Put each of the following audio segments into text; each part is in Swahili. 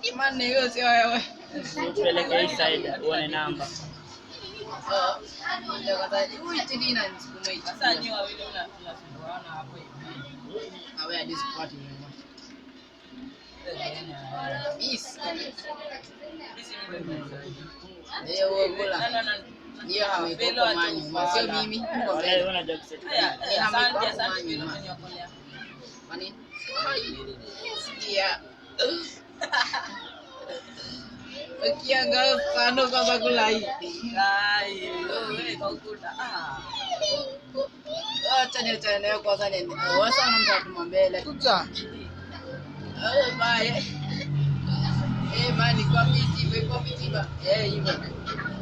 Imani hiyo sio wewe. Tupeleke hii side uone namba. So, ndio kwanza huyu chini inanisukuma hichi. Sasa nyinyi wawili mnasumbuana hapo hivi. Awe hadi sipati nyuma. Miss. Ndio wewe kula. Ndio hamekopa manyu. Sio mimi, niko Wala mbele. unajua kuseti. Asante, asante vile umeniokolea. Kwani? Sikia. Ukiangalia sana kwanza kula hii. Ai, wewe kwa ukuta. Ah. Acha niachane nayo kwanza niende. Wasa na mtu atuma mbele. Kuja. Oh, bye. Eh, man, kwa miti, kwa miti ba. Eh, hivyo.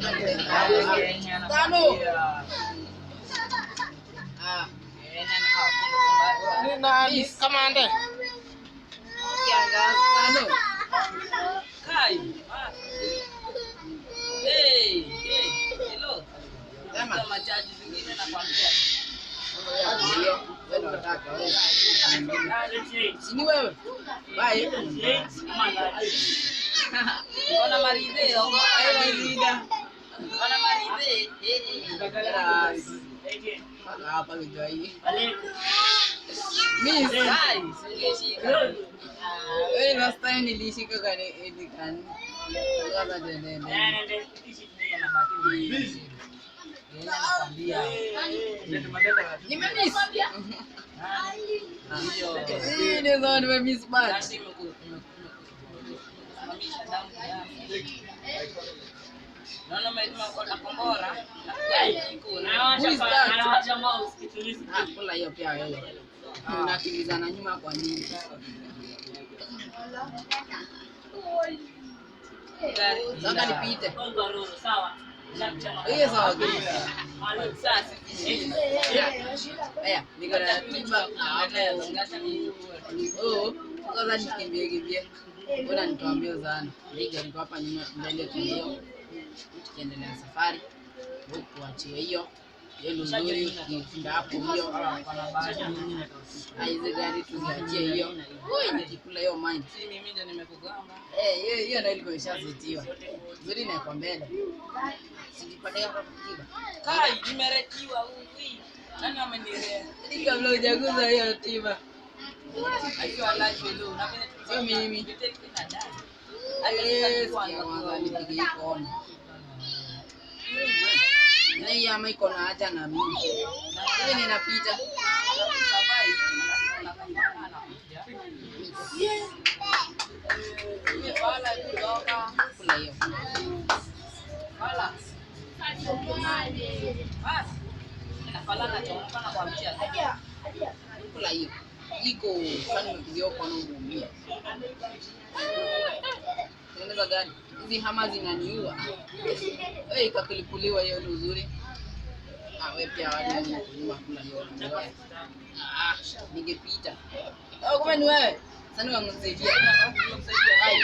Kenya Tano. nakwambia. Ah, Kenya na Ni nani? Kamande. kiangazi tano. Kai. Ah. Hey, hey, hello. Sema. Kuna machaji zingine nakwambia. Ndio, wewe ndio unataka wewe. Si ni wewe? Bye. Ona maridhe, ona Ayo, Zida. Ona maridhe. Yes. Hapa ndio hii. Miss. Kai, singeshika. Wewe last time nilishika kani ili kani. Kwanza ndio ndio. Kenya nakwambia. Nimemiss. Ndio. Hii ndio sawa nimemiss bad. Asante imekusimamisha damu kiasi. Naona na kombora. Iko na Who is that? Anawacha mouse kitulizi. Ah, kula hiyo pia wewe. Unakimbizana nyuma kwa nini? gari. Sasa nipite. Gonga roho, sawa. Hiyo sawa kabisa. Sasa sisi. Haya, niko na tiba hapo. Oh, kwanza nikimbie kimbie. Mbona nitoa mbio sana? Liga niko hapa nyuma mbele tulio. Tukiendelea safari. Huku achie hiyo. Hiyo ndio nzuri ukifika hapo hiyo. Ah, hizi gari tuziachie hiyo. Ui, nikikula hiyo mine. Si mimi ndio nimekugamba. Eh, hiyo hiyo ndio ilikuwa ishasetiwa. Nzuri na kwa mbele. Sijipate hapa kukiba. Kai, nimerekiwa huyu. Nani amenirea? Ni kabla hujaguza hiyo tiba. Akiwa live leo. Na mimi Sio mimi. Eh, sikia kwanza nipige hii kona. Na hii ama iko na haja na mimi. Hivi ninapita. Kula hiyo. Kula hiyo. Iko kwani umepiga hiyo kona umeumia. Tengeneza gari. Hizi hama zinaniua. Wewe ikapilipuliwa hiyo ni uzuri. Ah, wewe pia wale wako nyuma kula hiyo. Ah, ningepita. Oh, kumbe ni wewe. Sasa ni wangu nisaidia. Ai.